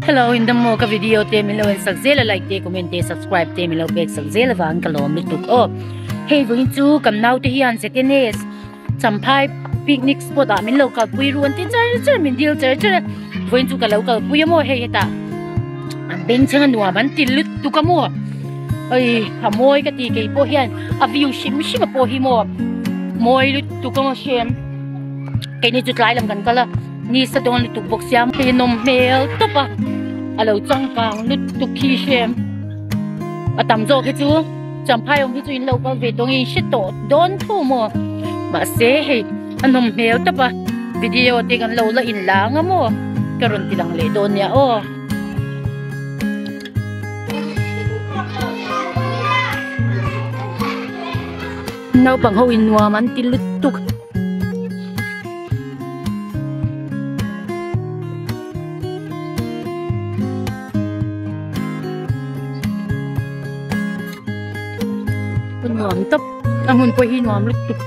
Hello in dam maw ka video te min lo en sak zel a like te comment te subscribe te min lo pek sak zel avang ka lawm lutuk aw hei vawiin chu kan naute hian Zetenes Champhai picnic spot ah min lo kalpui ru an ti char char min dil char char a vawiin chu ka lo kalpui a maw hei hetah an bengchheng a nuam an ti lutuk a maw ei a mawi ka ti kei pawh hian a view hrim hrim a pawh hi maw mawi lutuk a maw hrem keini chu tlai lam kan kal a. Ni sa dawn lutuk bawk sia hei nawm hmel tawp a a lo changkang lutuk khi hrem a tam zawk hi chu champhai awm hi chu in lo kal ve tawng in hre tawh dawn tho maw mahse hei a nawm hmel tawp a video te kan lo la in lang a maw ka rawn ti lang leh dawn nia aw. Naupang ho in nuam an ti lutuk. Nuam tawp a hmun pawh hi nuam lutuk.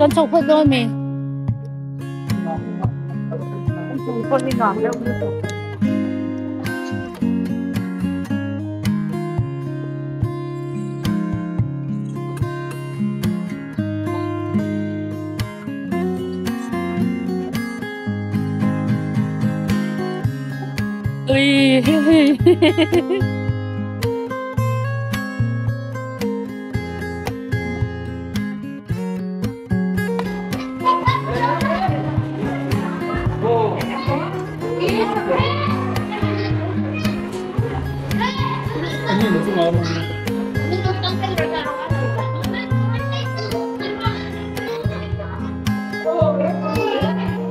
Kan chho phawt dawn mi. Ui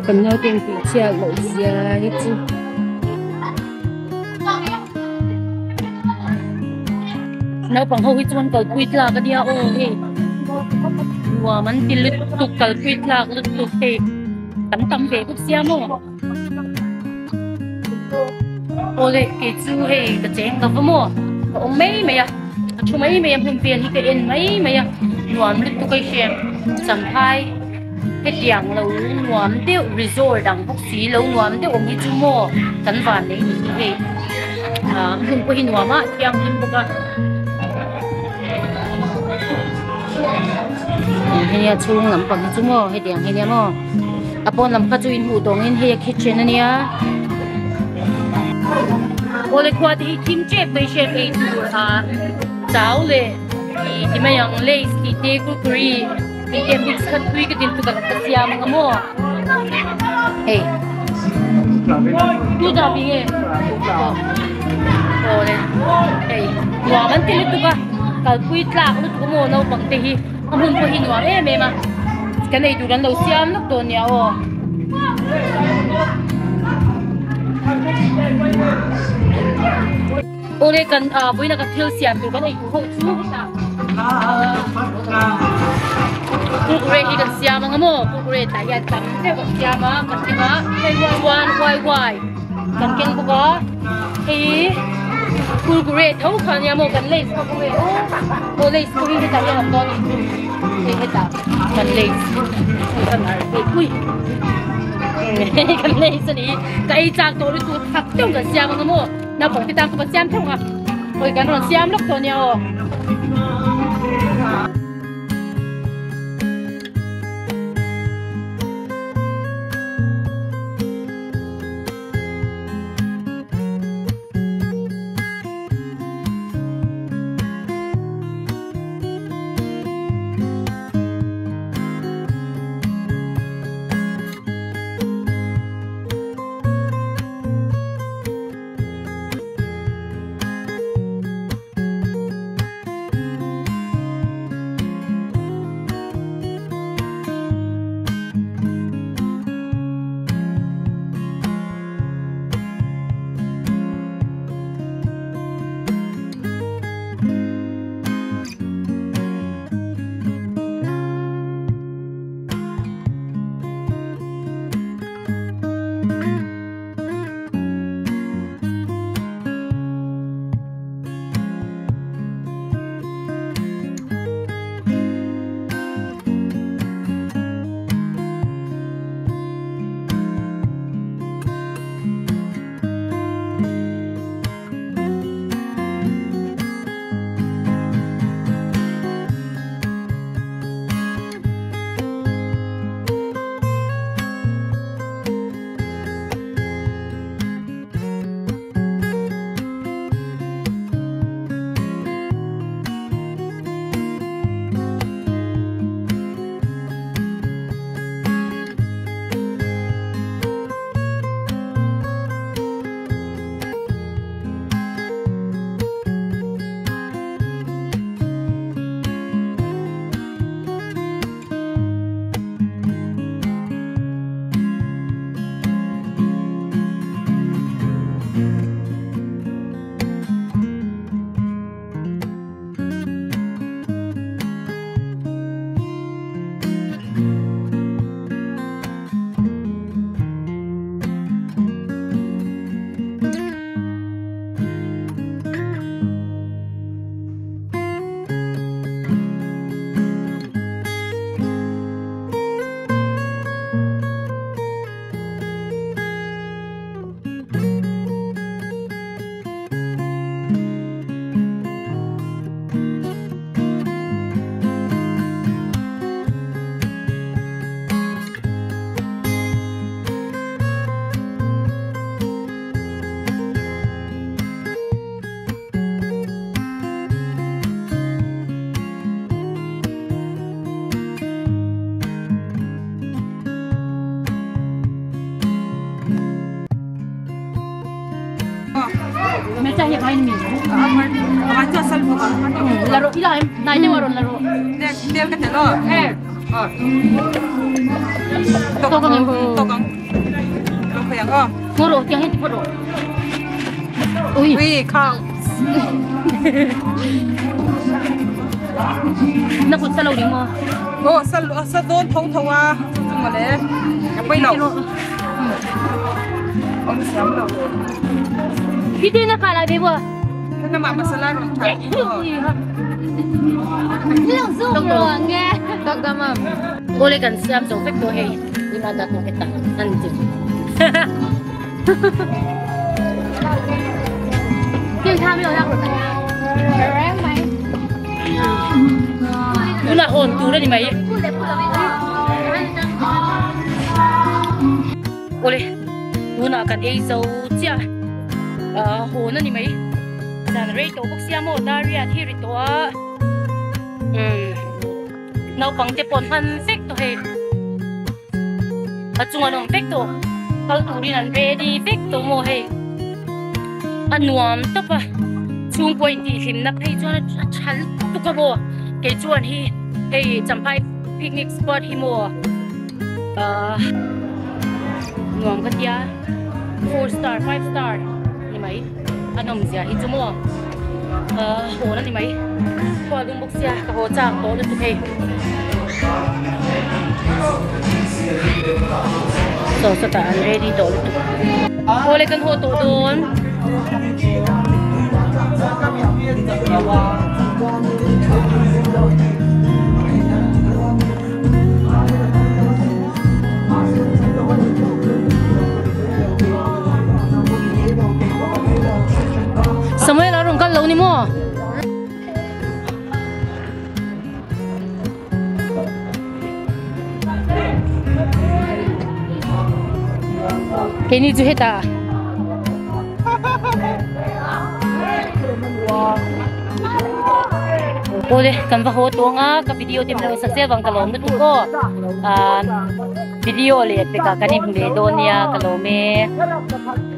Kan naute in tih chhiat loh zia hi chu. Naupang ho hi chuan kalpui tlak a nia aw hei nuam an ti lutuk kalpui tlak lutuk hei kan tam ve bawk sia maw aw le kei chu hei ka cheng lo va maw ka awm mai mai a a thu mai mai a hmun vel hi ka en mai mai a nuam lutuk a i hria champhai hetiang lo nuam deuh resort ang bawk si lo nuam deuh awm hi chu maw kan van nei ni hi hei ah hmun pawh hi nuam a thianghlim bawk a hei a chhung lampang hi chu maw hetiang hi nia maw a pawn lam kha chu in hmuh tawngin hei a kitchen a nia awle khua te hi thim tep mai hriat ei tur ah chau leh ih ti mai ang lays tih te kurkure. Tih mix kha tui ka tin chu ka ka siam ang a maw hei tu dah bi nge aw le hei nuam an ti lutuk a kalpui tlak lutuk a maw naupang te hi a hmun pawh hi nuam em em a kan ei tur an lo siam lawk dawn nia aw. Awle kan vawiin a kan thil siam tur kan ei tur ho chu kurkure hi kan siam ang a maw kurkure tah hian tam deuh kan siam a kan keng a chuan wai wai kan keng bawk a hei kurkure tho kha ania maw kan lays kha khawnge aw aw lays pawh hi hetah hian a awm dawn a ni hei hetah kan lays kan ar hei ui kan lays a ni ka ei chak tawh lutuk thak deuh kan siam ang a maw. Naupang te tan pawh kan siam theuh ang a, awi kan rawn siam lawk tawh nia aw. Ole kan siam zo vek tawh hei ina dat na heta an ti tuna hawn tur ani mai ole tuna kan ei zo chiah hawn ani mai zan rei tawh bawk sia maw dar riat hi ri tawh a naupang te pawh an hman vek tawh hei a chung an awm vek tawh kal turin an ready vek tawh maw hei a nuam tawp a chhungkaw intihhlimna phei chuan a tha lutuk a maw kei chuan hi hei champhai picnic spot hi maw ahh nuam ka tia four star five star ni mai a nawmzia hi chu maw ahh hawn a ni mai khual dum bawk sia ka haw chak tawh lutuk hei saw sawtah an ready tawh lutuk awle kan haw tawh dawn. Samuel a rawn kal lo ni maw? Keini chu hetah Awle kan va haw tawng a ka video te min lo sak zel vang ka lawm lutuk aw video leh pekah kan inhmu leh dawn nia ka lawm e.